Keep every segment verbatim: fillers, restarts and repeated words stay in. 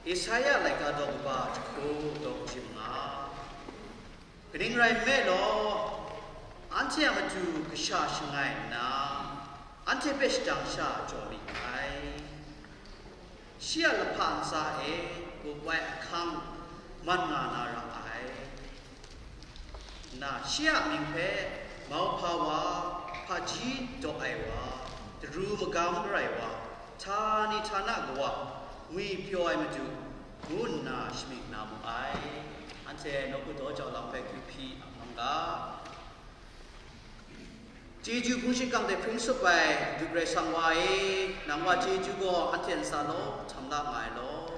Isaya laika daw kaba jahku daw kaji manga. Kaning rai nme law, anhte a matu kasha shangai nna, anhte hpe shadang sha jaw mi ai. Shi a lahpa ntsa e bum ai ahkang man nga na ra ai. Na shi a mying hpe, mauhpa wa, hpaji daw ai wa, daru magam garai wa, htani htana kawa, ngwi pyaw ai madu, ngu nna shamying na mu ai. Anhte nawku daw jau lam hpe kyu hpyi a manga. Chyeju hpung shingkang de hpring sup ai Madu Karai Kasang wa e, nang wa chyeju gaw anhte ntsa law htam la nga ai law.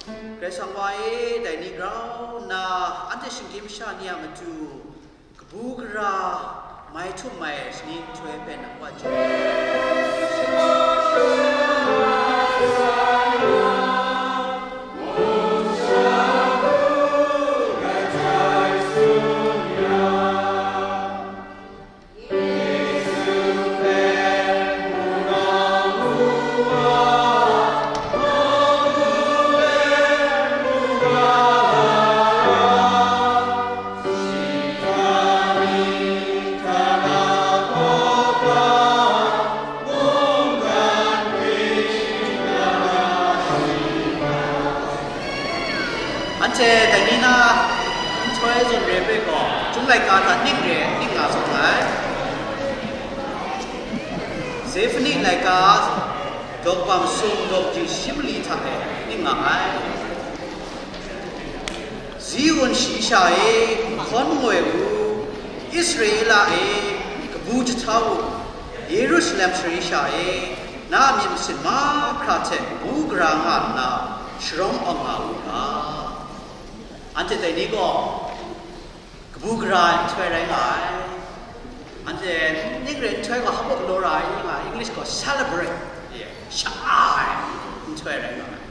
Karai Kasang wa e, dai ni grau nna, anhte shinggyim masha ni a matu, kabu gara, mai htum mai ai shaning nhtoi hpe nang wa chyeju. Anhte dai ni na nhtoi zawn re hpe gaw, Chyum laika hta ning re ning nga zawn ai. Zefani laika daw kaba masum daw kaji shi mali hta e ning nga ai. Ziun shayi sha e, hkawn ngoi u, Israela e, kabu jahtau u, Yerusalem shayi sha e, na a myit masin mahkra hte kabu gara nga nna, sharawng awng nga u ga. Anhte dai ni gaw, kabu gara ai nhtoi rai nga ai. Anhte ning re nhtoi gaw hpa galaw ra ai nga ai, English gaw celebrate, ye, sha-a ai nhtoi rai nga ai.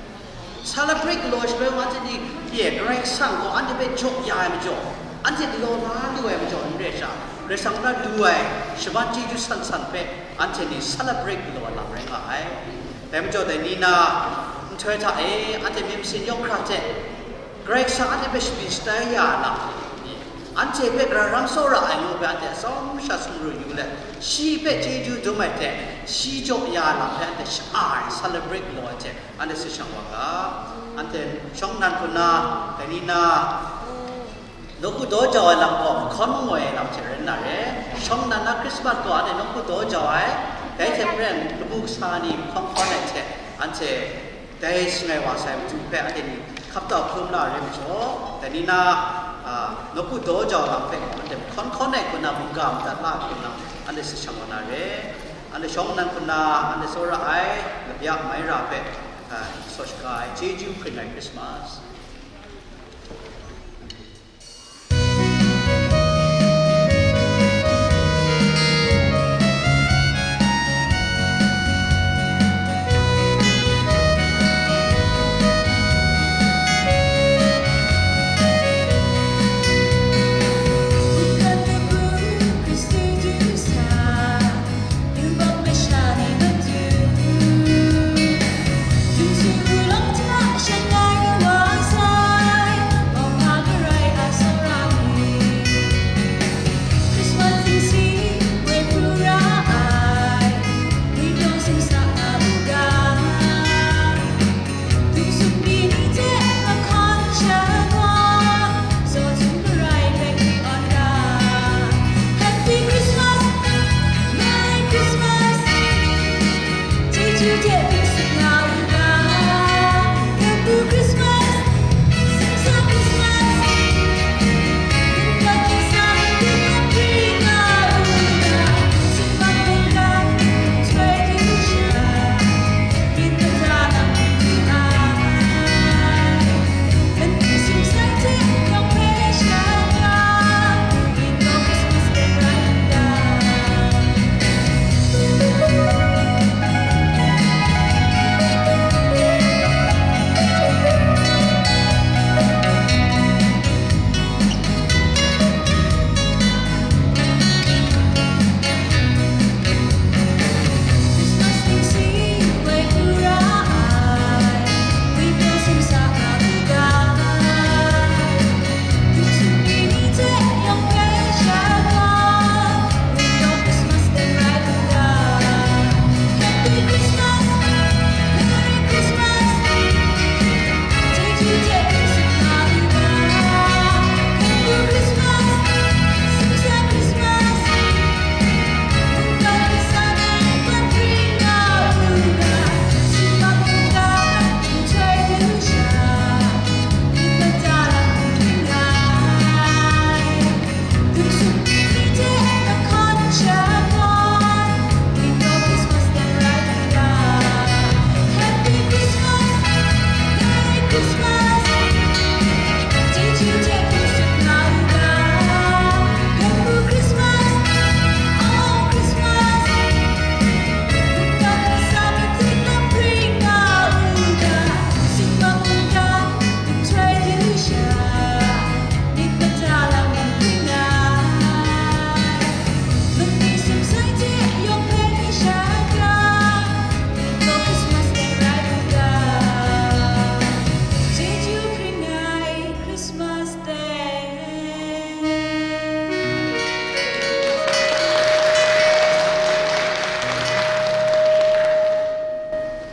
Celebrate galaw shaloi, anhte ni, ye, Karai Kasang gaw anhte hpe jaw ya ai majaw, anhte galaw la lu ai majaw n re sha, Karai Kasang hta lu ai shaman chyeju san san hpe anhte ni celebrate galaw ai lam rai nga ai. Dai majaw, dai ni na nhtoi hta e anhte myit masin yawng hkra hte Karai Kasang anhte hpe shabi shatai ya ai lam, anhte hpe gara ram tsawra ai ngu hpe anhte atsawm sha sumru yu let, shi hpe chyeju dum ai hte, shi jaw ya ai lam hpe anhte sha-a ai, celebrate galaw ai hte, anhte si shang wa ga. Anhte shawng nnan hku na, dai ni na, nawku daw jau ai lam gaw mahkawn mangoi ai lam hte rai nna re, shawng nnan na Krismas gaw anhte nawku daw jau ai, dai hte maren lamu kasa ni mahkawn hkawn ai hte, anhte dai shangai wa sai Madu hpe anhte ni hkap tau hkrum la re majaw, dai ni na, a, nawku daw jau lam hpe gaw anhte mahkawn hkawn ai hku na mungga madat la hku na, anhte si shang wa na re. Anhte shawng nnan hku na, anhte tsawra ai labya mai ra hpe, a, saw shaga ai chyeju hpring ai Krismas.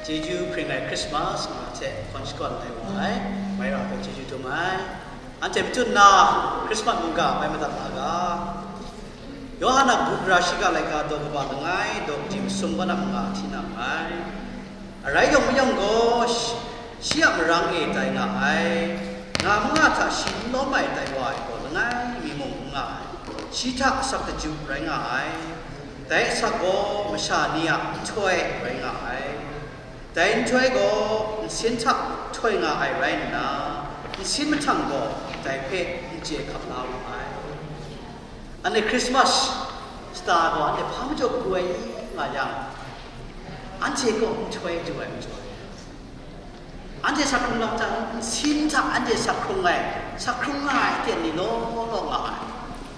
Chyeju hpring ai Christmas nga hte hkawn shakawn ai wa ai, Mara hpe chyeju dum ai. Anhte matut nna Christmas mungga bai madat na ga. Yawhan a bugra shiga laika daw kaba langai, daw kaji masum kaw na manga hti na nngai. Arai yawng mayawng gaw, shi, shi a marang e tai nga ai, nga manga hta shi n lawm ai tai wa ai gaw langai mi mung n nga ai. Shi hta asak daju rai nga ai. Dai asak gaw masha ni a nhtoi rai nga ai. Dai nhtoi gaw nsin hta htoi nga ai rai nna, nsin mahtang gaw dai hpe n chye hkap la wu ai. Anhte Christmas shata gaw anhte hpa majaw pru ai nga yang, anhte kaw nhtoi du ai majaw, anhte sak hkrung lam hta, nsin hta anhte sak hkrung ai, sak hkrung nga ai aten ni law law nga ai.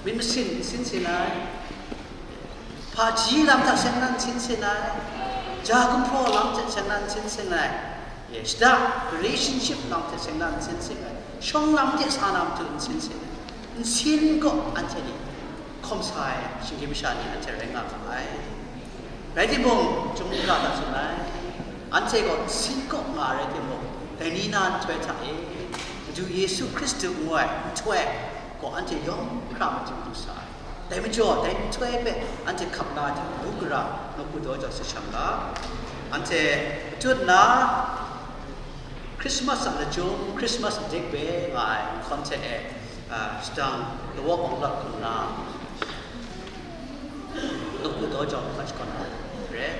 Myit masin, nsin sin ai. Hpaji lam hta seng na nsin sin ai, ja gumhpraw lam hte seng na nsin sin ai, ye, shada relationship lam hte seng na nsin sin ai, shawng lam hte sa na matu nsin sin ai, nsin gaw anhte ni hkawm sa ai shinggyim masha ni anhte rai nga ga ai. Rai timung, chyum ga da tsun ai, anhte gaw nsin gaw nga ai rai timung, dai ni na nhtoi hta e, Madu Yesu Hkristu ngu ai nhtoi gaw anhte yawng hkra majaw du sa ai. Dai majaw, dai nhtoi hpe anhte hkap la ai hte, mung gara nawku daw jau sa shang ga. Anhte matut nna Christmas a lachyum, Christmas adik hpe nga ai nhkawn hte e, a, shadang lawawk awng lawt hkrum nna, nawku daw jau hkrat shakawn na re.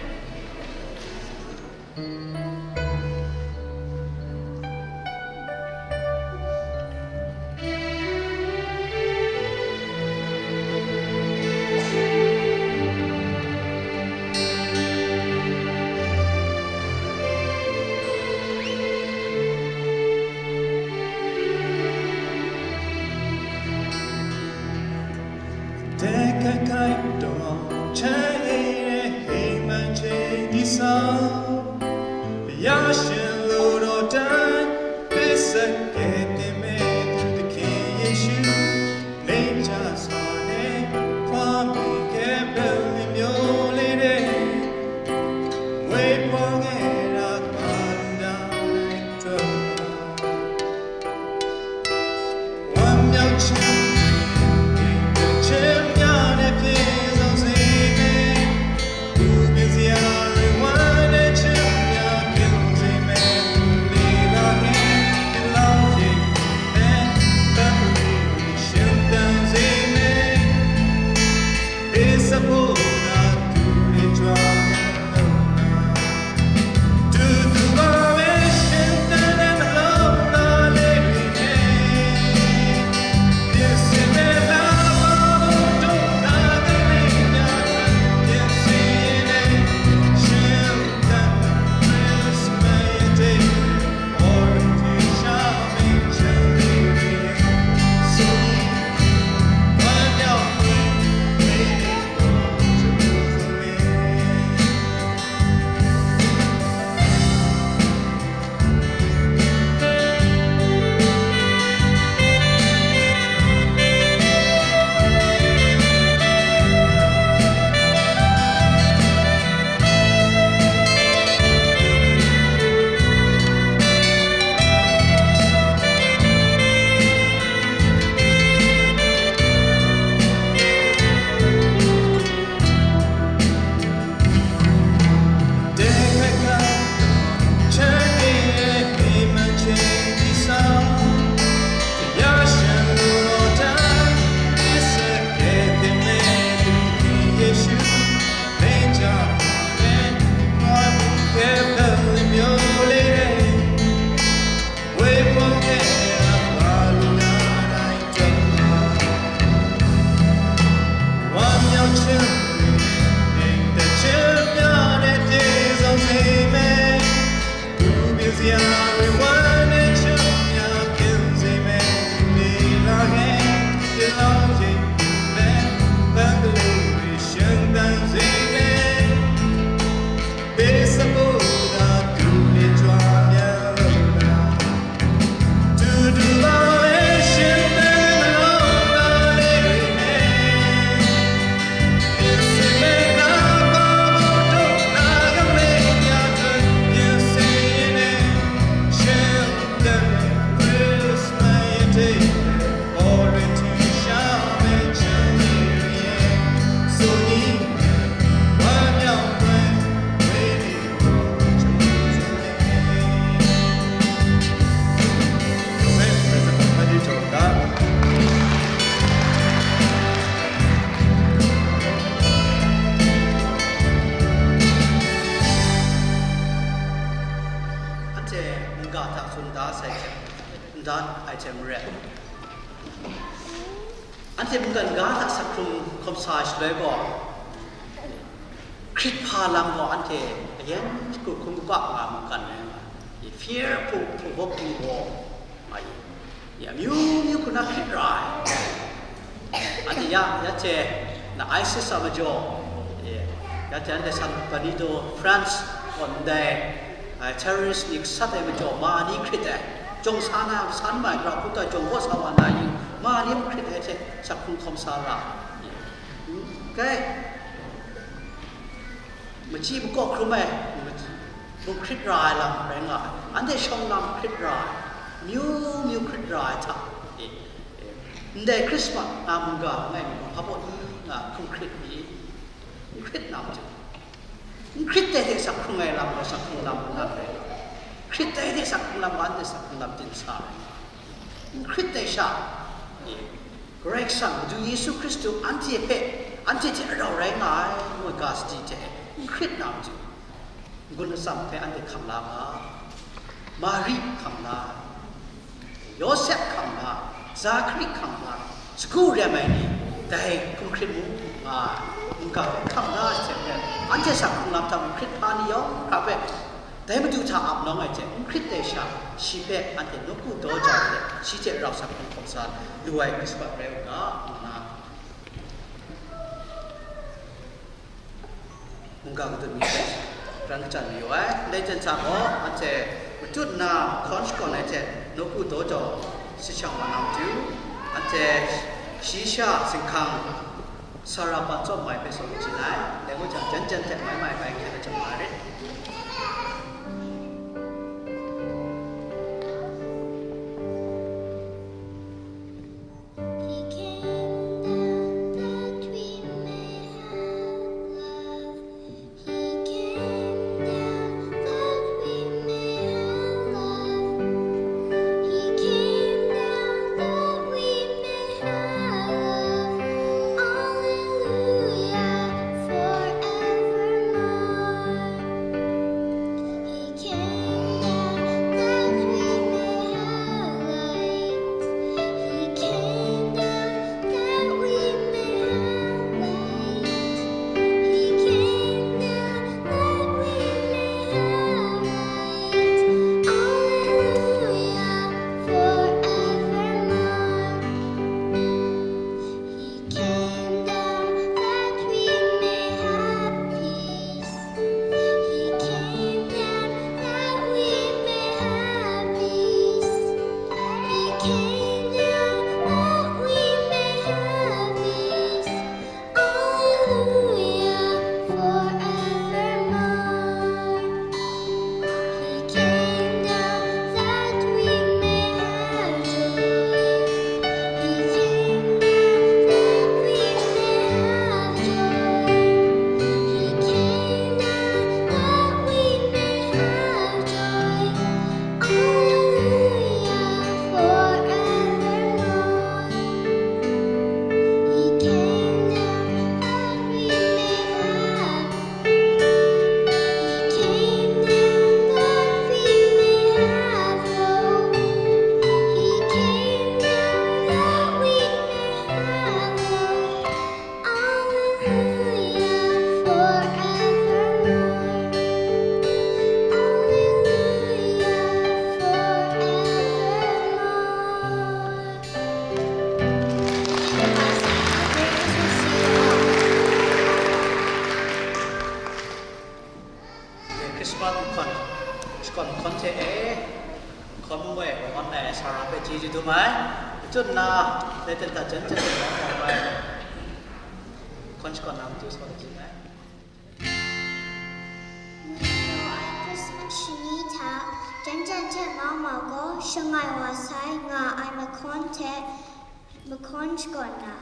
Dai kakai daw, chai e re hei man chye di sa, ya shin lu daw dan, pyi sakyit tim e du Dahkye Yesu, ning cha sa e, hpa mi kye bel ni myaw le de, woi pawng e ra ka lu da ai hkrum. hta tsun da sai hte, n da ai hte maren, anhte mungkan ga hta sak hkrung hkawm sa shaloi gaw, hkrit hpa lam gaw anhte ayen hkrit hkungga nga mungkan rai nga ai. Fear provoking war, ya, amyu myu hku na hkrit ra ai. Anhte ya, ya hte na ISIS a majaw, ya, ya hte anhte San Benito, France, gaw ndai, ai, terrorist ni gasat ai majaw, ma ni hkrit ai, jawng sa na, san mai, ra kuta jawng gaw sa wa na yin, ma ni hkrit ai hte sak hkrung hkawm sa ra. Kai, machyi makaw hkrum ai, mung hkrit ra ai lam rai nga ai. Anhte shawng lam hkrit ra ai, myu myu hkrit ra ai hta, e, e, ndai Christmas nga mungga ngai mi hpa baw ni nga hkrum hkrit mi, n hkrit na matu. N hkrit dai hte sak hkrung ai lam gaw sak hkrung lam n rai. Hkrit dai hte sak hkrung lam gaw anhte sak hkrung lam din sa ai. N hkrit dai sha, e, Karai Kasang, Madu Yesu Hkristu anhte hpe, anhte hte rau rai nga ai, ngu ai ga sadi hte n hkrit na matu, n-gun atsam hpe anhte hkam la nga, Mari hkam la, Yawsep hkam la, Zakari hkam la, sagu rem ai ni, dai hkrum hkrit mu nga ai, mungga hpe hkam la ai hte maren, anhte sak hkrung lam hta n hkrit hpa ni yawng hkra hpe, dai Madu hta ap nawng ai hte n hkrit ai sha, shi hpe anhte nawku daw jau hte, shi hte rau sak hkrung hkawm sa lu ai Krismas rai u ga, ngu nna, mungga kadun mi hpe pran kachyan mayu ai. Ndai jan hta gaw, anhte matut nna hkawn shakawn ai hte nawku daw jau sai shang wa na matu, anhte shayi sha zinghkang Sara pan tsawm mai hpe saw mat yin ai. Dai ngu jang, jan jan hte mai mai bai hkyen la jang nga rit. He came down that we may have love. He came down that we may have love. He came down that we may have love. Alleluia, forevermore. He came down that we may have light. He came down that we may have light. He came down that we may have light. Alleluia, forevermore. He came down that we may have peace. He came down that we may have peace. He came down that we may have peace. Alleluia, forevermore. He came down that we may have joy. He came down that we may have joy. He came down that we may have joy. Alleluia, forevermore. He came down that we may have He came down that we may have hope. He came down that we may have hope. Alleluia, forevermore. Alleluia, forevermore. Christmas nhkawn, shakawn nhkawn hte e, nhkawn ngu ai, wa ngai Sara hpe chyeju dum ai. Machun na, dai ten hta jan jan hte mau mau ai. Nhkawn shakawn na matu sa ai. Mungga ai Christmas shani hta, jan jan hte mau mau gaw shangai wa sai nga ai mahkawn hte, mahkawn shakawn na.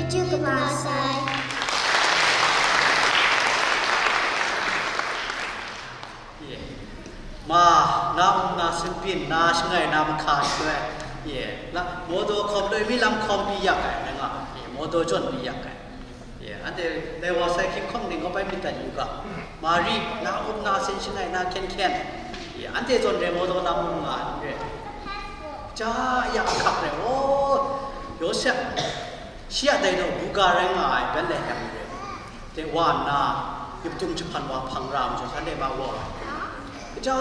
Chyeju kaba sai. Ye. Ma, na um na sinbyin, na shangai, na mahka shaloi, ye, la, mawdaw hkawm loi mi lam hkawm pyi yak ai, na nga, ye, mawdaw jawn pyi yak ai. Ye, anhte dai wa sai hkying hkawm ning kaw bai myit dat yu ga, Mari, na um na sin shangai, na hkyen hkyen, ye, anhte zawn re mawdaw lam um nga ai n re. Ja ya ahkak re, o, Yawsep, shi a dai naw buga rai nga ai Betlehem re. De wa nna, yupdung jahpan wa hpang ra majaw, shanhte ma wa ai. Kaja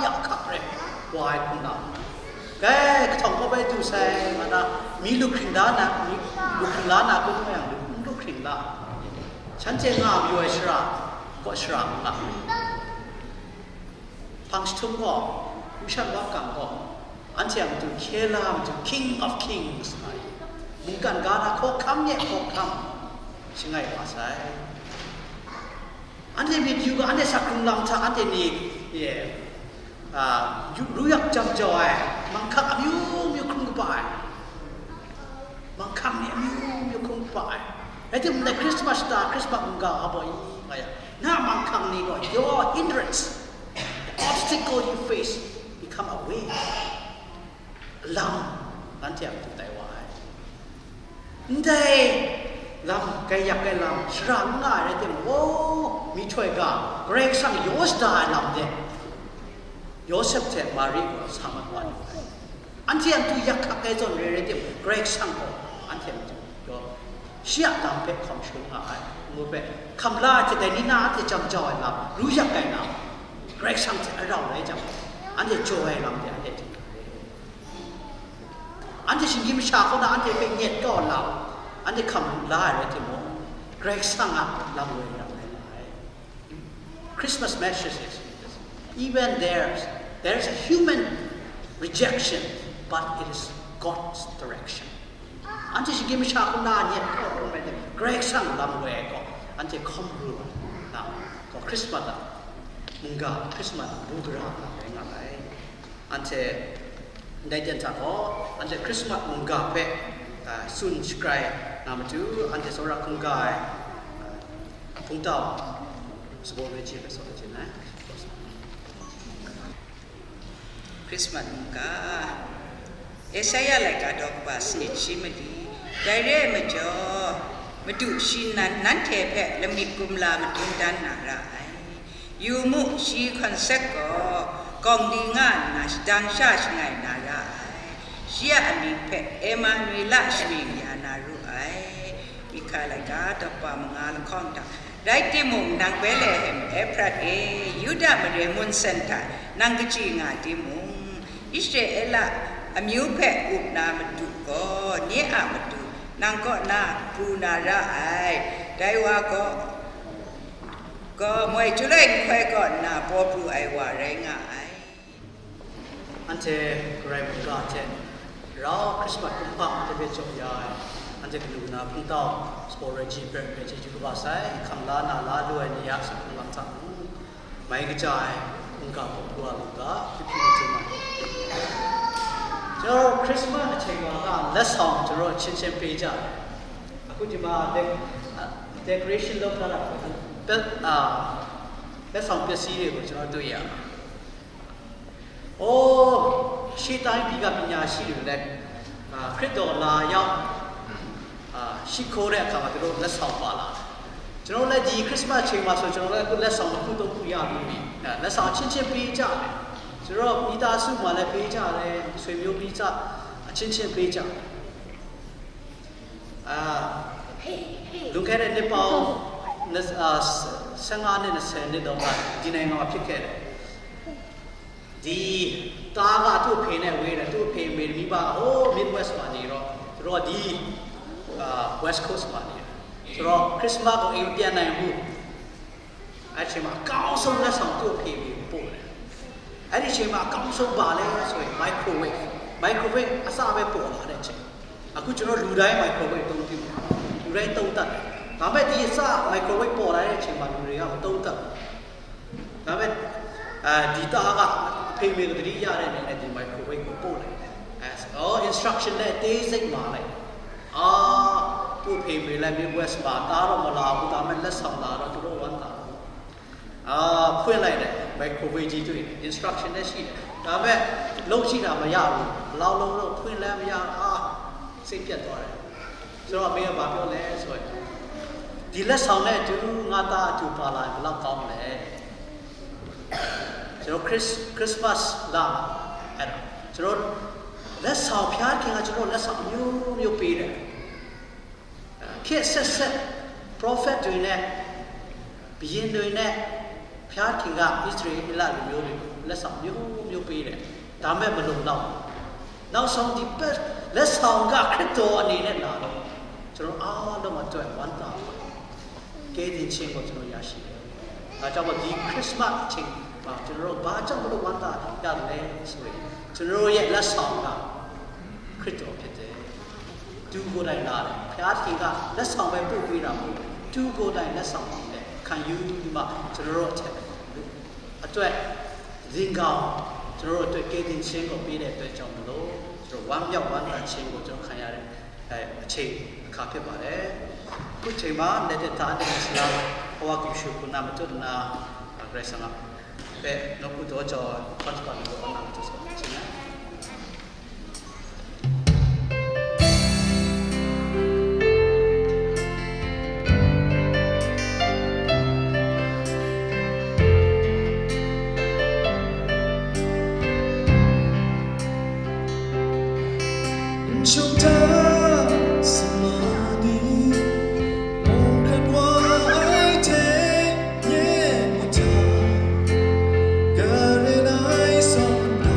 ya ahkak rai, wa ai hpung na. Dai kahtawng kaw bai du sai, nga na, mi lu hkring da na, mi lu hkring la na, kau du yang, lu, lu hkring la. Shanhte nga mayu ai shara, kaw shara nga. Hpang jahtum gaw, Lushan Wap Gang gaw, anhte a matu hkye la matu, King of Kings, nga ai. Mungkan ga na hkawhkam nye hkawhkam, shangai wa sai. Anhte myit yu ga, anhte sak hkrung lam hta, anhte ni, ye, a, yu, ru yak jam jau ai, manghkang amyu myu hkrung kaba ai. Manghkang ni amyu myu hkrung kaba ai. Rai timung, dai Christmas shata, Christmas mungga wa baw i, nga yang, na manghkang ni gaw, your hindrance, the obstacle you face, become a way. Lam, nanhte a matu tai wa ai. Ndai lam, kai yak ai lam, shara n nga ai rai timung, o, myihtoi ga, Karai Kasang yaw shada ai lam de, Yawsep hte Mari gaw sa mat wa lu ai. Anhte a matu yak hkak ai zawn re rai timung, Karai Kasang gaw anhte a matu gaw shi a lam hpe hkawm shangun nga ai, ngu hpe, hkam la ai hte dai ni na anhte jam jau ai lam, ru yak ai lam, Karai Kasang hte a rau rai jang, anhte jaw ai lam de anhte hte. Anhte shinggyim masha kaw na anhte hpe nyet kau lam, anhte hkam la ai rai timung, Karai Kasang a lam woi ram rai nga ai. Christmas message is, even there's, there's a human rejection, but it is God's direction. Anhte shinggyim masha hkum na nyet hkawm rai tim, Karai Kasang lam woi ai gaw, anhte hkawm ru ai. Na, gaw Christmas a mungga, Christmas a bu gara rai nga ai. Anhte ndai ten hta gaw, anhte Christmas mungga hpe, a, tsun shakrai na matu, anhte tsawra hkungga ai, a, hpungtau, Sabaw Reggie hpe tsun ai. Christmas mungga. Esaia laika daw kaba sanit shi mali. Dai re ai majaw, Madu shi nan nanhte hpe lamik kumla madun dan na ra ai. Yu mu, shi hkawnsek gaw gawng di nga nna shadang sha shangai na ra ai. Shi a amying hpe Emanuela shamying ya na ru ai. Mika laika daw kaba manga lahkawng hta, rai timung, nang Betlehem Efrat e, Yuda mare mun sen hta nang kaji nga timung, Israela amyu hpe up na Madu gaw, nye a Madu, nang kaw na pru na ra ai. Dai wa gaw, gaw moi chyalai nhtoi kaw nna paw pru ai wa rai nga ai. Anhte Karai mungga hte rau Christmas kumhpa anhte hpe jaw ya ai, anhte kanu na hpungtau Sabaw Reggie hpe chyeju kaba sai, hkam la na la lu ai ni a sahkung lam hta mung, mai kaja ai mungga hpawk lu a lu ga, hpyi hpyi machyum ai. Chyaw Christmas ahkying wa ga, lat sawng chyaw hchin hchin pye ja ai. Aku jima dec-, decoration lo hkra la, pet, a, lat sawng pet si de gaw chyaw du ya. O, shi tai byi ga pyi nya shi lu let, a, Hkrit daw la yau, a, shi hkaw re ahkang a, daw lat sawng pa la. Chyaw le di Christmas chyeng ma so, chyaw le lat sawng hku tawng hku ya lu mi, a, lat sawng hchin hchin pye ja le. Chyaw mi ta su ma le pye ja le, sui myu pye ja, a, hchin hchin pye ja. A, lung kai re ni pau, na, a, s-, sanga ni na sen ni daw ka, di nai nga ma hpyi kai re. Di, ta ga tu hpe nai we na, tu hpe me mi ba, o, Midwest ma ni ro, ro di, a, West Coast ma ni. Ro, Christmas ko e pyan nai mu. Ai hte ma, kau sung na sang tu hpe mi pu le. Ai hte ma, kau sung ba le, so, microwave. Microwave, a sa be pu la de che. Aku chyaw lu dai microwave tong ti. Lu dai tong tat. Ka me di sa microwave pu la de che ma, lu re ya tong tat. Dawid, a, di ta ga, hpe me kadari ya re ne, di mai hku woi ku po le. As, oh, instruction le, te zek ma le. A, Pu hpe mi lai mi West ma ta rau ma la bu ta me, la sau la rau tu rau wan ta. Ah, hpun lai de, microwave ji tu, instruction de shi de. Ta me, long shi da ma ya wu, lau long long hpun lai ma ya, ah, sai pyat taw de. So, me ba pyo le, so, di la sau le tu, nga ta tu pa la, la kau le. So, Chris, Christmas la, eh, so, la sau pya ki nga, so, la sau myu myu pi de. ခေတ်အဆက်ဆက် prophet တွေနဲ့၊ ဘုရင်တွေနဲ့၊ ဘုရားခင်က ဣသရေလလူမျိုးတွေကို လက်ဆောင်မျိုးမျိုးပေးတယ်။ ဒါပေမဲ့ မလုံလောက်ဘူး။ နောက်ဆုံး ဒီဘက်လက်ဆောင်က ခရစ်တော်အနေနဲ့လာတော့ ကျွန်တော်အားလုံးအတွက် ဝမ်းသာပါတယ်။ ကယ်တင်ခြင်းကို ကျွန်တော်ရရှိတယ်။ ဒါကြောင့်မို့ ဒီ Christmas အချိန်မှာ ကျွန်တော်တို့ ဘာကြောင့်မလို့ ဝမ်းသာရသလဲဆိုရင် ကျွန်တော်တို့ရဲ့လက်ဆောင်က ခရစ်တော်ဖြစ်တယ်။ သူကိုယ်တိုင်လာတယ်။ ဘုရားသခင်က လက်ဆောင်ပဲပို့ပေးတာမဟုတ်ဘူး။ သူကိုယ်တိုင် လက်ဆောင်ကိုလည်း ခံယူပြီးမှ ကျွန်တော်တို့အထက်အတွက် သင်္ဃန်း၊ ကျွန်တော်တို့အတွက် ကယ်တင်ခြင်းကို ပေးတဲ့အတွက်ကြောင့်မလို့ ကျွန်တော် ဝမ်းမြောက်ဝမ်းသာခြင်းကို ကျွန်တော်ခံရတဲ့ အဲ၊ အချိန်အခါဖြစ်ပါတယ်။ အခုချိန်မှာ လက်တထားတဲ့ဆရာ ဘဝကို ရှုပ်ခုနမတွတ်နာ Grace က ပဲ နောက်ခုတော့ ကျွန်တော် ဖတ်ပါမယ်လို့ အမှန်တူဆုံးခြင်းနဲ့ Nshung hta sa ma ni, mung hkrat wa ai hte nye mu hta, karen ai sawng nna,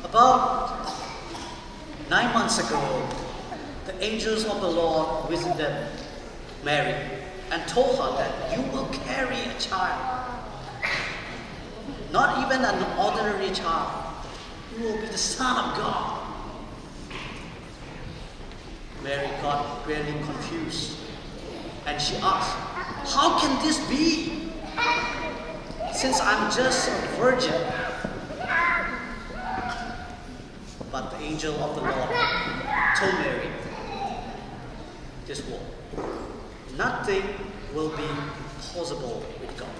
About nine months ago, the angels of the Lord visited Mary and told her that you will carry a child, not even an ordinary child. You will be the Son of God. Mary got really confused and she asked, "How can this be? Since I'm just a virgin." But the angel of the Lord told Mary this word: "Nothing will be possible with God."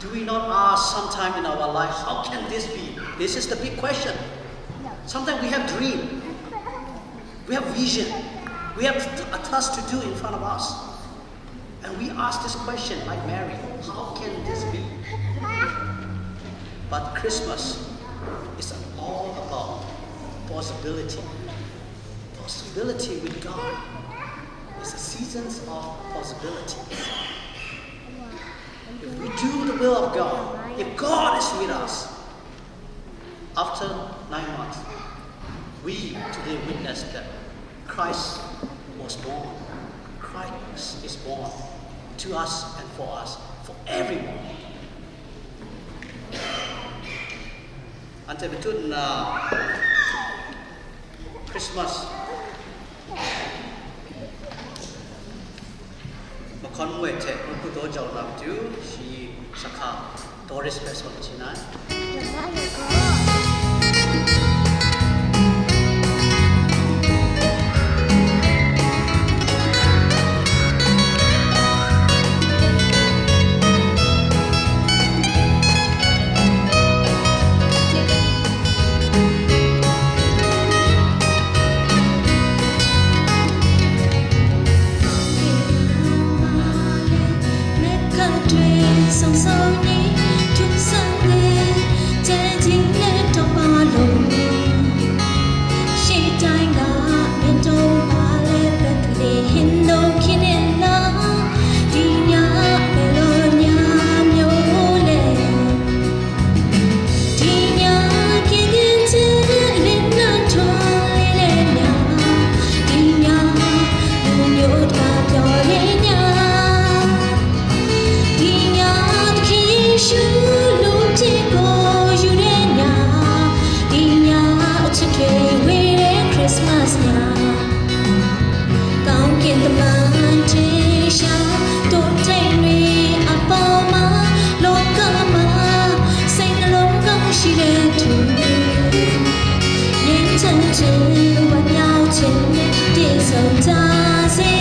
Do we not ask sometime in our life, "How can this be?" This is the big question. Sometimes we have dream, we have vision, we have a task to do in front of us. And we ask this question like Mary, "How can this be?" But Christmas is all about possibility. Possibility with God. It's a seasons of possibilities. If we do the will of God, if God is with us, after nine months, we today witness that Christ was born. Christ is born to us and for us, for everyone. Anhte matut na Christmas mahkawn ngoi hte mungku daw jau na matu, shi sahka Doris hpe sawn chye na ai. Christmas nya. ကောင်းကင်တမန်ထင်ရှား တိုးထိန်တွေအပေါ်မှာ လောကမှာ စိတ်နှလုံးကောင်းရှိတဲ့သူ ငြိမ်းချမ်းခြင်း ဝမ်းမြောက်ခြင်းနဲ့ ပြည့်စုံကြစေ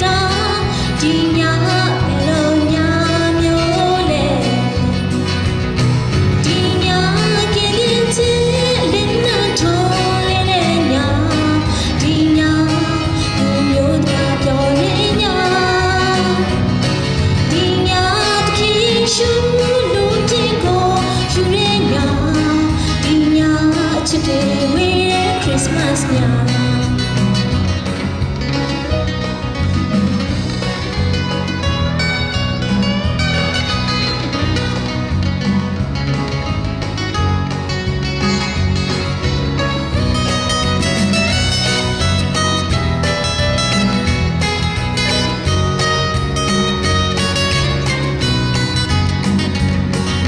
တော့ ဒီညဘယ်လိုညမျိုးလဲ ဒီညကယ်တင်ခြင်း လင်းနှံထုံးလင်းတဲ့ည ဒီည လူမျိုးတကာပျော်တဲ့ည ဒီည သခင်ယေရှုလူတင်ကိုယူတဲ့ည ဒီည အချစ်တွေဝေးတဲ့ Christmas ည မ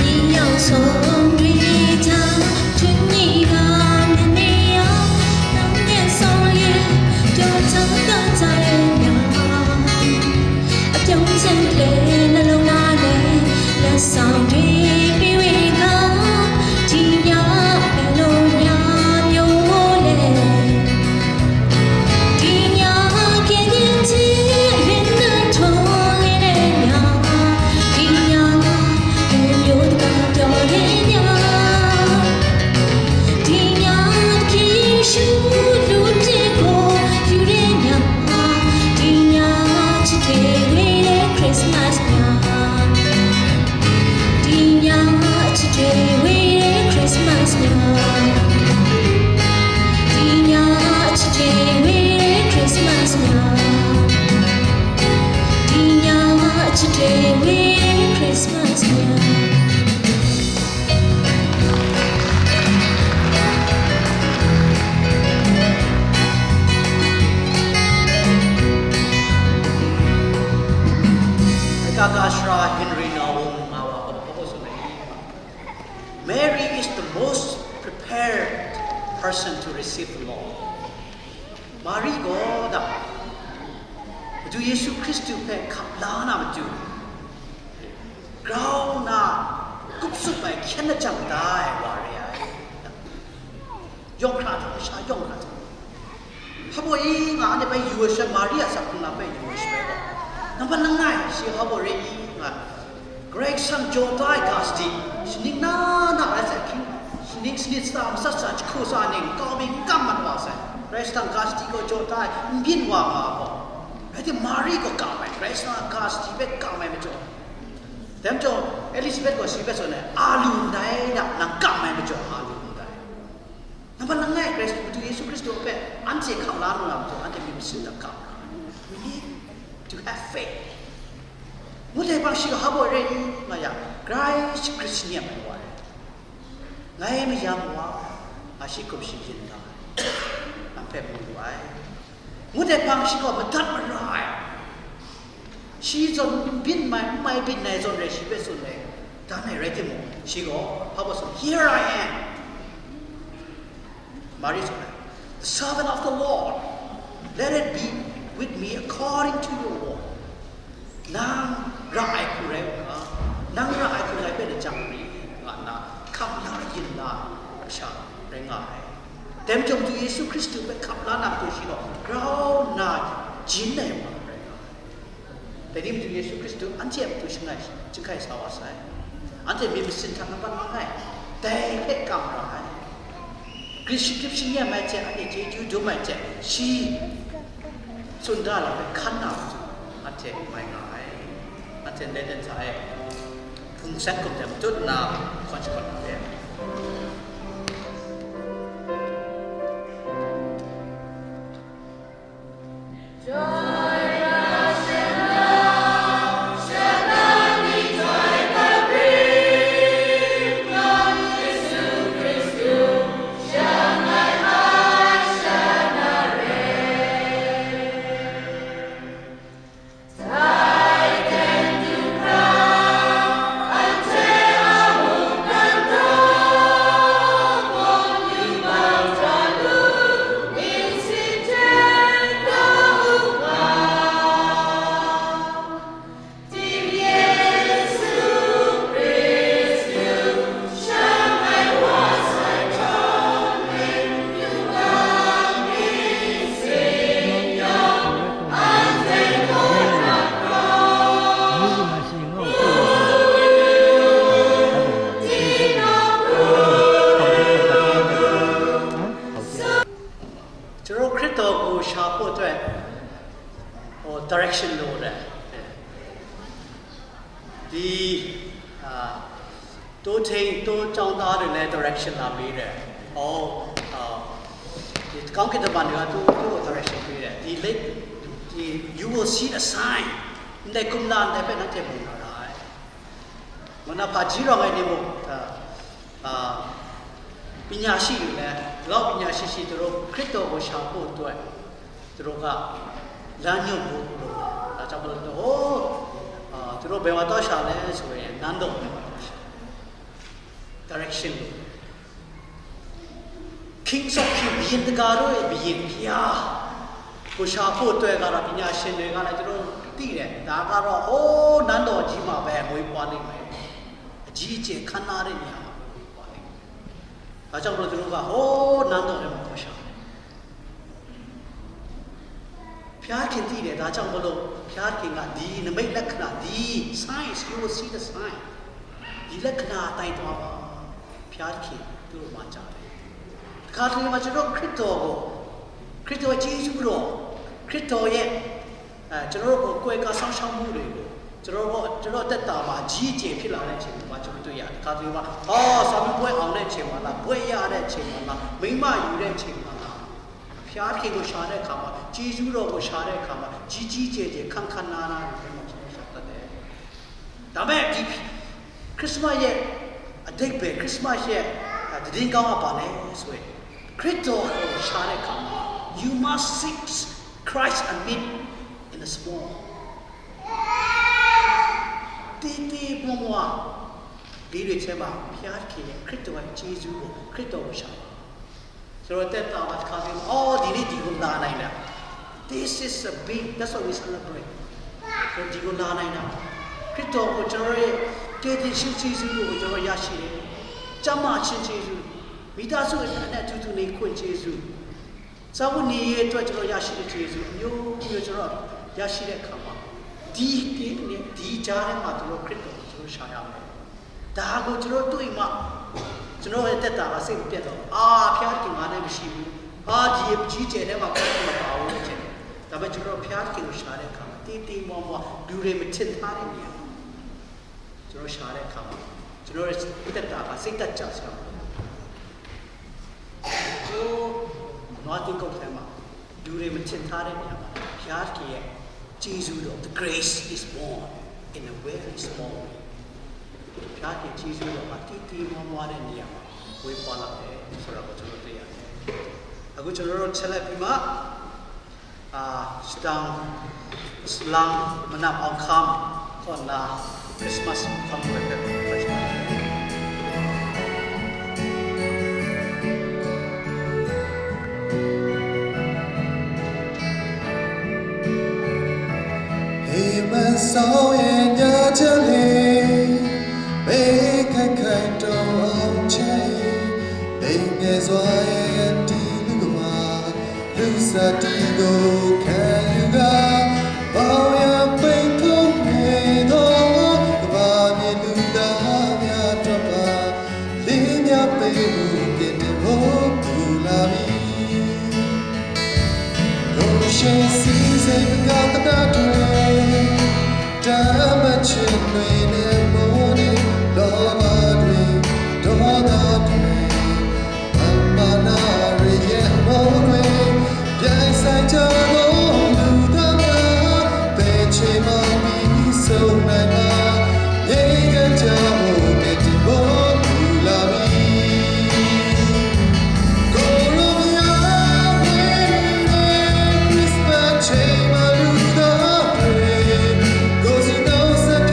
ြေအောက်ဆုံးတွေကြား ထွေးမြေကမနေအောင် တောင်းမြတ်ဆုံး Most prepared person to receive the Lord. Mari gaw da, Madu Yesu Hkristu hpe hkap la na matu, grau na kup tsup ai hkyen lajang da ai wa re ai. Yawng hkra hta, masha yawng hkra hta. Hpa baw i nga, anhte bai yu ai sha, Maria sa hpung lam bai yu ai sha gaw, nambat langai, shi hpa baw re i nga, Karai Kasang jaw da ai ga sadi, shaning na na rai sai hkying, shaning sanit sa, matsat sa, jahku sa ning, kau mi n kam mat wa sai, Karai Kasang ga sadi gaw jaw da ai, n byin wa nga gaw, rai timung, Mari gaw kam ai, Karai Kasang a ga sadi hpe kam ai majaw, dai majaw, Elizabeth gaw shi hpe tsun ai, a lu ndai da, nang kam ai majaw, a lu ndai. Nambat langai, Hkristu, Madu Yesu Hkristu hpe anhte hkap la lu na majaw, anhte myit masin lam hkap. We need to have faith. Ngut ai hpang shi hpa baw re i nga yang, Karai shi hkrit shi nem ai wa ai. Ngai mayam wa, nga shi hkum shi byin nga ai. Nang hpe mu lu ai. Ngut ai hpang shi gaw madat mara ai. Shi zawn n byin mai, n mai byin ai zawn rai shi hpe tsun ai, dan ai rai timung, shi gaw hpa baw tsun, "Here I am." Mari tsun ai, "The servant of the Lord, let it be with me according to your word." Nang ra ai hku rai u ga, nang ra ai hku ngai hpe lajang ri, nga nna hkap la yin la ai masha rai nga ai. Dai majaw Madu Yesu Hkristu hpe hkap la na matu shi gaw grau nna jin ai wa rai nga ai. Dai ni matu Yesu Hkristu anhte a matu shangai, chyinghkai sa wa sai. Anhte myit masin hta nambat langai, dai hpe kam ra ai. Grip shi-, grip shi-, shangyam ai hte, anhte chyeju dum ai hte, shi tsun da lam hpe hkan na matu, anhte mai nga ai. Anhte ndai dan hta e, hpung san hkum hte matut nna, hkawn shakawn na re. Charo Hkristo hku sha hpaw toi, o, direction lo re. Di, a, to ting, to chawng ta de le direction la mi re. O, a, di kang ke de ban de tu, tu direction mi re. Di le, di, you will see a sign. Ndai kum la, ndai pe na te mu na rai. Mana pa ji rong ai ni mu, a, a, panya shi yu le, lau panya shi shi tu ro, Hkristo hku sha hpaw toi. Tara ga, lan yawng bu lu, da chyawm gaw, oh, a, tara bai wa taw sha le, so e, nan dawng bai wa taw sha. Direction lu. Kings of King, byin daga ru e, byin hpya. Hku sha hpaw toi ga ra, panya shin re ga la, tara ti re, da ga ra, oh, nan dawng ji ma bai, ngwi wa ning mai. Ji chye hkan na re ni a, ngwi wa ning mai. Da chyawm gaw, tara ga, oh, nan dawng re ma taw sha. ဘုရားခင်သိတယ်။ ဒါကြောင့်မလို့ ဘုရားခင်က ဒီနိမိတ်လက္ခဏာ၊ ဒီ signs, you will see the sign. ဒီလက္ခဏာအတိုင်းသွားပါ။ ဘုရားသခင်သူတို့မှာကြားတယ်။ တခါတလေမှာ ကျွန်တော်ခရစ်တော်ကို၊ ခရစ်တော်ရဲ့ကျေးဇူးတော်၊ ခရစ်တော်ရဲ့၊ အဲ၊ ကျွန်တော်တို့ကို ကွယ်ကာစောင့်ရှောက်မှုတွေကို ကျွန်တော်တို့၊ ကျွန်တော်အသက်တာမှာ အကြီးအကျယ်ဖြစ်လာတဲ့အချိန်မှာ ကျွန်တော်တွေ့ရတယ်။ တခါတလေမှာ၊ အော်၊ စာမေးပွဲအောင်တဲ့အချိန်မှာလား၊ ဘွဲ့ရတဲ့အချိန်မှာလား၊ မိန်းမယူတဲ့အချိန်မှာလား၊ ဘုရားသခင်ကိုရှာတဲ့အခါမှာ၊ ကျေးဇူးတော်ကိုရှာတဲ့အခါမှာ ကြီးကြီးကျယ်ကျယ်၊ ခမ်းခမ်းနားနားတွေထဲမှာ ကျွန်တော်ရှာတတ်တယ်။ ဒါပေမဲ့ ဒီခရစ်စမတ်ရဲ့အဓိပ္ပာယ်၊ ခရစ်စမတ်ရဲ့၊ အဲ၊ သတင်းကောင်းကဘာလဲဆိုရင်၊ ခရစ်တော်ကိုရှာတဲ့အခါမှာ you must seek Christ amid in the small. တည်တည်မွမွ ဒီတွေထဲမှာဘုရားသခင်ရဲ့ခရစ်တော်ရဲ့ကျေးဇူးကိုခရစ်တော်ကိုရှာပါ။ ကျွန်တော်တက်တာမှာတစ်ခါပြီးအော်ဒီနေ့ဒီကိုလာနိုင်တာ This is a big, that's what we celebrate. ဆိုတော့ဒီကိုလာနိုင်တာခရစ်တော်ကိုကျွန်တော်ရဲ့ကယ်တင်ခြင်းကျေးဇူးကိုကျွန်တော်ရရှိတယ်။ကျမ်းမာခြင်းကျေးဇူးမိသားစုအနဲ့အတူတူနေခွင့်ကျေးဇူးစာဝတ်နေရေးအတွက်ကျွန်တော်ရရှိတဲ့ကျေးဇူးအမျိုးမျိုးကျွန်တော်ရရှိတဲ့အခါမှာဒီကိနဲ့ဒီကြားထဲမှာကျွန်တော်ခရစ်တော်ကိုကျွန်တော်ရှာရမယ်။ဒါကိုကျွန်တော်တွေ့မှကျွန်တော်ရဲ့တက်တာကစိတ်မပြတ်တော့ဘူး။အာဖျားတင်ငါနဲ့မရှိဘူး။အာဒီအကြီးကျယ်ထဲမှာခရစ်တော်မပါဘူးလို့ထင်တယ်။ဒါပေမဲ့ကျွန်တော်ဖျားတင်ကိုရှာတဲ့အခါမှာတေးတေးမွားမွားလူတွေမထင်ထားတဲ့နေရာမှာကျွန်တော်ရှာတဲ့အခါမှာကျွန်တော်ရဲ့တက်တာကစိတ်တက်ကြစရာမလိုဘူး။ကျွန်တော်တင်ကုန်ထဲမှာလူတွေမထင်ထားတဲ့နေရာမှာဘုရားသခင်ရဲ့ကျေးဇူးတော် the grace is born in a very small way. ဘုရားသခင်ကျေးဇူးတော်မှာတည်တည်မွားမွားတဲ့နေရာမှာဝေးပွားလာတယ်ဆိုတာကိုကျွန်တော်တွေ့ရတယ်။အခုကျွန်တော်တို့ဆက်လက်ပြီးမှအာစတန်စလမ်မနပ်အောင်ခမ်းခေါ်နာ Christmas ဖမ်းဝဲတဲ့ Christmas Hey, my soul, and your jelly, make a kind of chain, make as why and tea, look at my, lose a tea, go, can you go? Oh, yeah, make a made, oh, the body, look down, yeah, drop a, lean your baby, get the rope, pull a me. ကိုယ်ရှိစည်းစိမ်ကသဒ္ဒါတွေတမ်းမချင်တွေနဲ့မောနေလောဘတွေဒေါသတွေအမနာတွေရဲ့အမောတွေပြိုင်ဆိုင်ကြသောလူသားများပဲချိန်မှပြီးဆုံးနိုင်မှာငြိမ်းချမ်းကြဖို့ကတိဖို့ပူလာပြီ Coronavirus, Christmas, January, February, goes in those that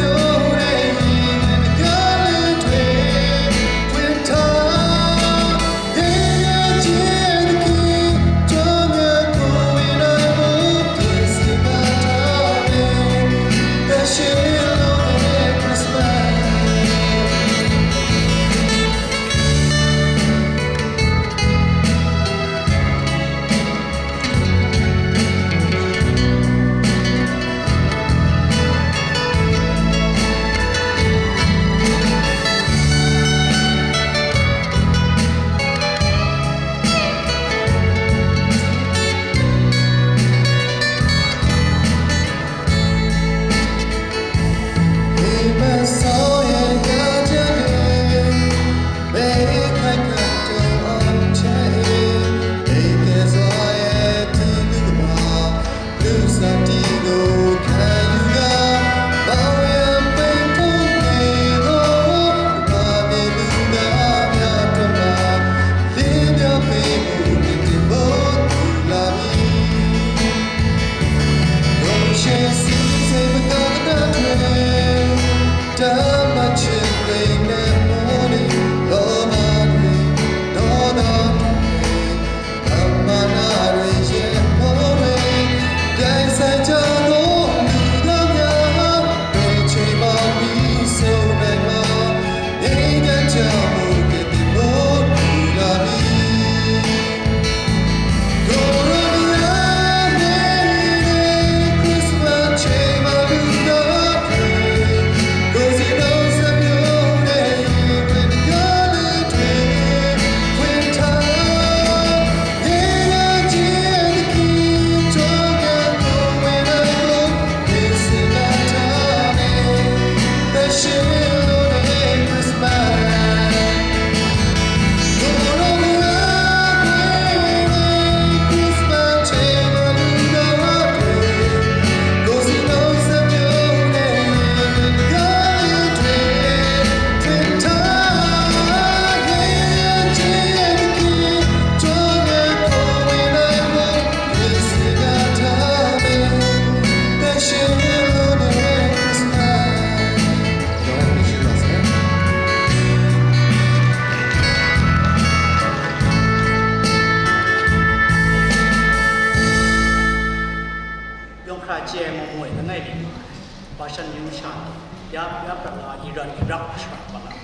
Persian amyu masha ni, ya, ya prat nga ai Iran, Iraq masha pa nga ai.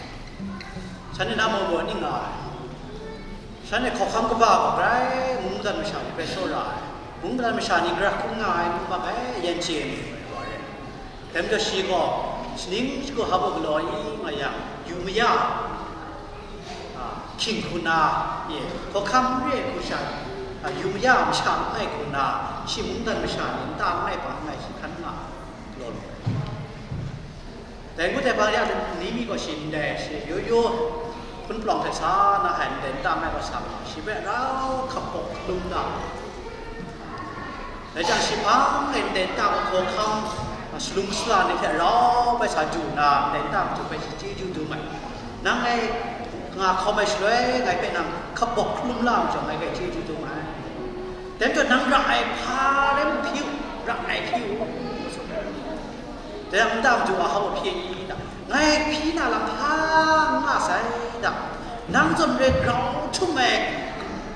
Shanhte na mung gaw ning nga ai. Shanhte hkawhkam kaba gaw grai mungdan masha ni hpe tsawra ai. Mungdan masha ni gara hkrum nga ai, ngu mak ai, yan chye ai ni wa rai. Dai majaw shi gaw, shaning shagu hpa galaw i nga yang, yu maya, a, hkying hku na, e, hkawhkam n re ai hku sha, a, yu maya masha langai hku na, shi mungdan masha ni nta langai hpang langai shi hkan nga law law ai. Dai ngut ai hpang ya ni mi gaw shi ndai shi yu yu hpun palawng hte sa na hai ndai nta langai gaw sa nga, shi hpe rau hkap bawk hkalum na, Dai jang, shi hpang e ndai nta mahkaw hkam, a, salung sala ni hte rau bai sa du nna, ndai nta matu bai shi chyeju dum ai. Nang ngai nga hkawm ai shaloi, ngai hpe nang hkap bawk hkalum la ai majaw, ngai hpe chyeju dum ai. Dai majaw, nang ra ai hpa rai mung hpyi u, ra ai hpyi u, Dai a nta matu a hau a hpyi ai ni ta? Ngai hpyi na lam hpa n nga sai ta? Nang zawn re grau htum ai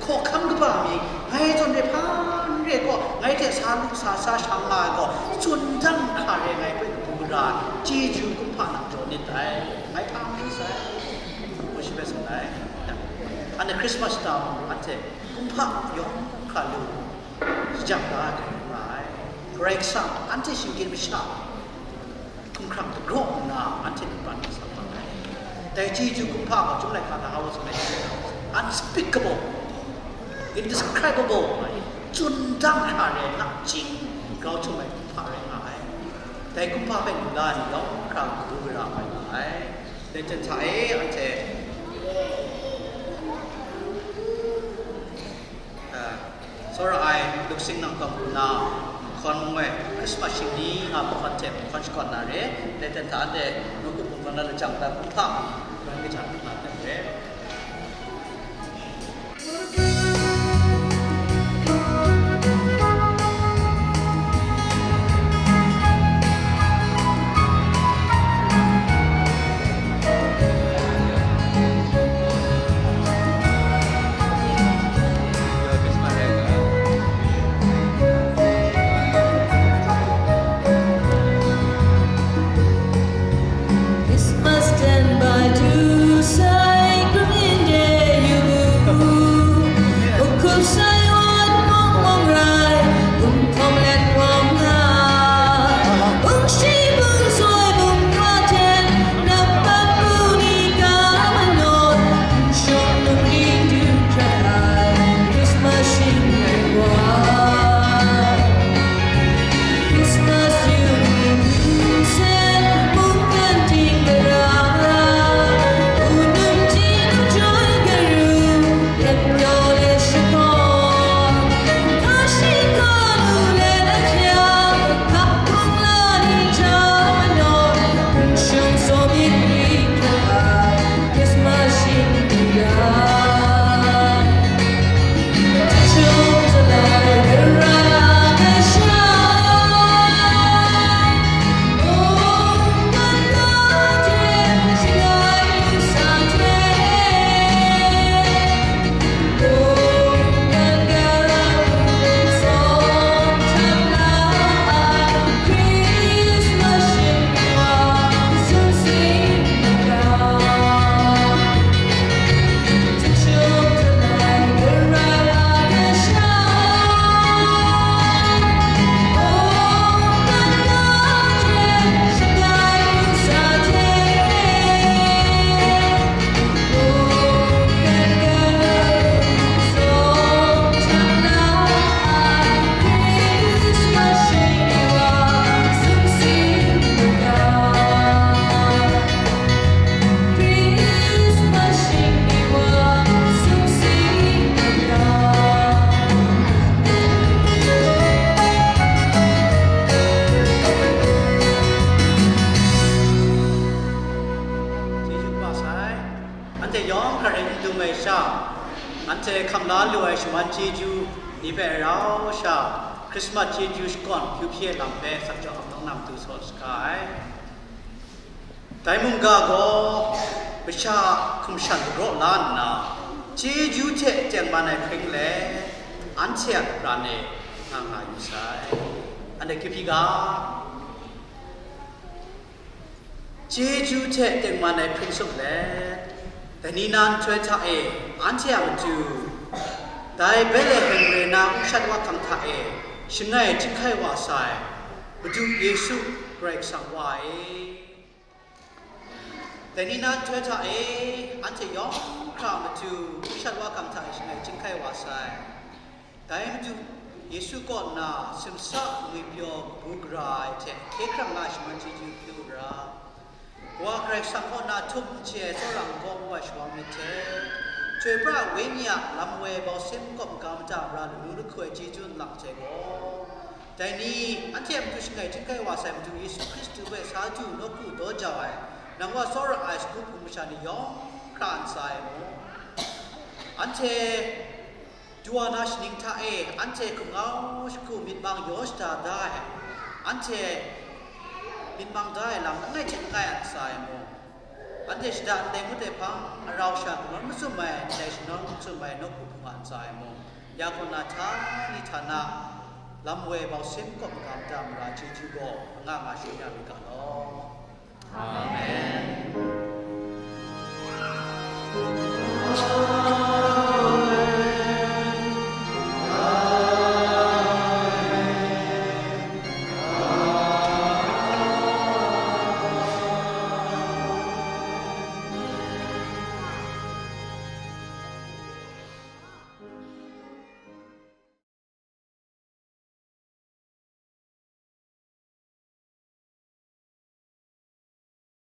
hkawhkam kaba mi, ngai zawn re hpa n re gaw, ngai hte sa lu sa sa shang nga ai gaw, tsun dang hkra re ngai hpe kabu gara ai chyeju kumhpa nang jaw nit dai, ngai hpa n hpyi sai, ngu shi hpe tsun ai. Anhte Krismas shata mung anhte kumhpa yawng hkra lu shajang da ai hkrai nga ai. Karai Kasang anhte shinggyim masha hkumhkrang dagraw nna anhte mungkan hta sa bang ai. Dai chyeju kumhpa gaw, Chyum Laika hta hau tsun ai, unspeakable, indescribable ai, tsun dang hkra re, nachying grau htum ai kumhpa rai nga ai. Dai kumhpa hpe lu la ai ni yawng hkra kabu gara mai nga ai. Dai hten hta e, anhte, a, Tsawra ai Luksing Nang Kawm Lu Na, Hkawn Mung e Krismas shingni nga mahkawn hte mahkawn shakawn na re, dai hten hta anhte nawku bungkawng na lajang dan kumhpa, ran kaja na hte re. Christmas stand by to say, Green Day, you. Ukup sai wan mong mong rai, um thawng let wang nga. Bung shi bung soi bung wa ten, nap pat bu ni ka manawt, shawng num ni du hkrat ai, Christmas shing ai wa. Christmas yu ni yu sen, mungkan ting gara, unum ting joy garu, let go let shakawn, kashi kanu let ahkya, hkak hpung la ni hta manaw, nshung sawm yin ri hkra ai, Christmas shing ni ya. Chyeju kaba sai. Anhte yawng hkra rai n dum ai sha, anhte hkam la lu ai shawan chyeju ni hpe rau sha, Krismas chyeju shakawn hkyu hpyi ai lam hpe sak jaw ap nang na matu saw saga ai. Dai mungga gaw masha hkum shan dagraw la nna, chyeju hte tengman ai hpring let, anhte a lapran e nga nga yu sai. Anhte hkyu hpyi ga. Chyeju hte tengman ai hpring sum let, dai ni na nhtoi hta e, anhte a matu, dai Betlehem mare na u shat wa hkang hta e, shangai chyinghkai wa sai, Madu Yesu Karai Kasang Wa e. Dai ni na nhtoi hta e, anhte yawng hkra a matu, u shat wa hkang hta e shangai chyinghkai wa sai. Dai Madu Yesu kaw nna simsa ngwipyaw kabu gara ai hte hkye hkrang nga shaman chyeju hpyi u ra. Wa Karai Kasang kaw na htum n chye ai tsawra n kawng wa shawang myit hte, Chyoi pra ai Wenyi a lam woi bau sim kawp maga mada mara lamu lahku ai chyeju nlang hte gaw, dai ni, anhte a matu shangai chyinghkai wa sai Madu Yesu Hkristu hpe sa du nawku daw jau ai, nang wa tsawra ai sagu hpung masha ni yawng hkra ntsa ai mu. Anhte du wa na shaning hta e, anhte hkungau shagu myit mang yaw shada da ai, anhte myit mang da ai lam langai hte langai a ntsa ai mu. Anhte shada ndai ngut ai hpang, arau sha kanawn mazum ai, ndai shanawn mazum ai nawku hpung a ntsa ai mu. Ya kaw na htani htana, lam woi bau sim kawp maga mada mara chyeju gaw anga nga shangun ya rit ga law. Amen.